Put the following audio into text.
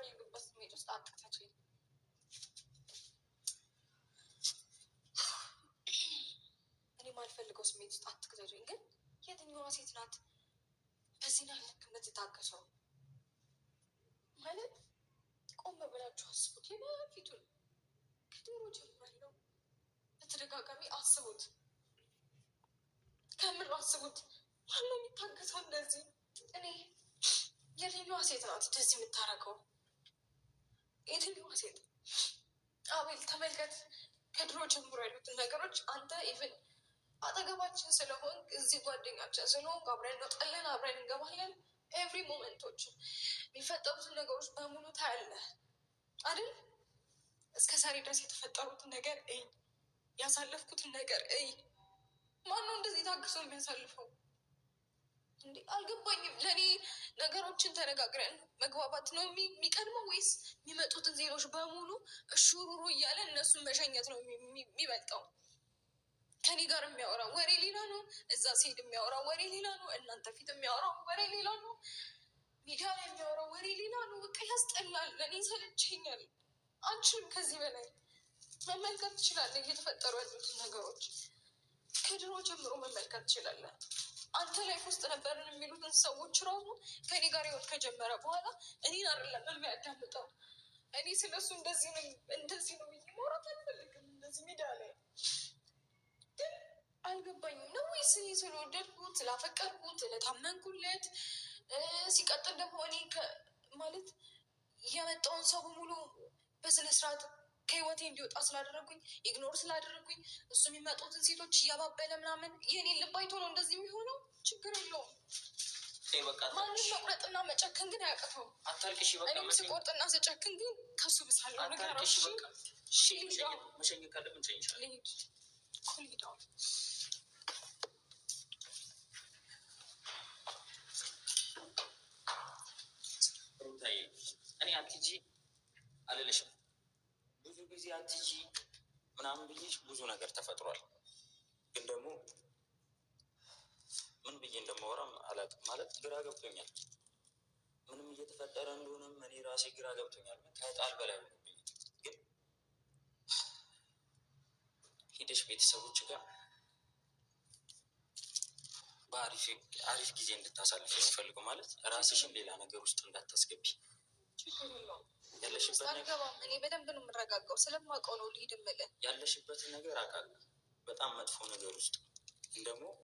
የማልፈልግበት ስሜት ውስጥ አትክተቱኝ። እኔ የማልፈልገው ስሜት ውስጥ አትክተቱኝ። ግን የትኛዋ ሴት ናት በዚህ ልክ የምትታገሰው? ማለት ቆም ብላችሁ አስቡት። የበፊቱን ከድሮ ጀምሮ ያለው በተደጋጋሚ አስቡት፣ ከምር አስቡት። ማነው የሚታገሰው እንደዚህ? እኔ የትኛዋ ሴት ናት እንደዚህ የምታረገው? የትኛዋ ሴት? አቤል ተመልከት፣ ከድሮ ጀምሮ ያሉትን ነገሮች አንተ even አጠገባችን ስለሆንክ፣ እዚህ ጓደኛችን ስለሆንክ አብረን እንወጣለን፣ አብረን እንገባለን። Every moment ኦችን የሚፈጠሩትን ነገሮች በሙሉ ታያለህ አይደል? እስከ ዛሬ ድረስ የተፈጠሩትን ነገር እይ፣ ያሳለፍኩትን ነገር እይ። ማነው እንደዚህ ታግሶ የሚያሳልፈው? እንዴ አልገባኝም። ለእኔ ነገሮችን ተነጋግረን መግባባት ነው የሚቀድመው ወይስ የሚመጡትን ዜናዎች በሙሉ እሹሩሩ እያለ እነሱን መሸኘት ነው የሚበልጠው? ከኔ ጋር የሚያወራው ወሬ ሌላ ነው፣ እዛ ሲሄድ የሚያወራው ወሬ ሌላ ነው፣ እናንተ ፊት የሚያወራው ወሬ ሌላ ነው፣ ሚዲያ ላይ የሚያወራው ወሬ ሌላ ነው። በቃ ያስጠላል። ለእኔ ሰለቸኛል። አንቺም ከዚህ በላይ መመልከት ትችላለህ፣ እየተፈጠሩ ያሉትን ነገሮች ከድሮ ጀምሮ መመልከት ትችላለህ። አንተ life ውስጥ ነበርን የሚሉትን ሰዎች ራሱ ከእኔ ጋር ህይወት ከጀመረ በኋላ እኔን አይደለም የሚያዳምጠው። እኔ ስለሱ እንደዚህ ነው እንደዚህ ነው ብዬ ማውራት አልፈልግም። እንደዚህ ሚዲያ ላይ ግን አልገባኝም ነው ወይስ እኔ ስለወደድኩት፣ ስላፈቀርኩት፣ ስለታመንኩለት፣ ሲቀጥል ደግሞ እኔ ማለት የመጣውን ሰው በሙሉ በስነ ስርዓት ከህይወቴ እንዲወጣ ስላደረጉኝ፣ ignore ስላደረጉኝ፣ እሱ የሚመጡትን ሴቶች እያባበለ ምናምን የኔን ልብ አይቶ ነው እንደዚህ የሚሆነው። ችግር የለውም። ማንም መቁረጥና መጨከን ግን አያቅተውም። አታልቅሽ። በቃ እኔም ስቆርጥና ስጨክን ግን ከሱ ብሳለሁ። አታልቅሽ። በቃ መሸኘት ካለብን እንሸኝሻለን። ልሂድ እኮ ልሂድ አሁን። ሩታዬ እኔ አትሂጂ አልልሽም። ብዙ ጊዜ አትሂጂ ምናምን ብዬሽ ብዙ ነገር ተፈጥሯል። ግን ደግሞ ምን ብዬ እንደማወራም አላውቅም። ማለት ግራ ገብቶኛል። ምንም እየተፈጠረ እንደሆነም እኔ ራሴ ግራ ገብቶኛል። ከጣል በላይ ሆኖብኛል። ግን ሄደሽ ቤተሰቦች ጋር በአሪፍ አሪፍ ጊዜ እንድታሳልፍ የሚፈልገው፣ ማለት ራስሽን ሌላ ነገር ውስጥ እንዳታስገቢ። ችግር የለውም። ያለሽበት ነገር አልገባም። እኔ በደንብ ነው የምረጋጋው፣ ስለማውቀው ነው ልሂድ የምልህ። ያለሽበትን ነገር አውቃለሁ። በጣም መጥፎ ነገር ውስጥ ግን ደግሞ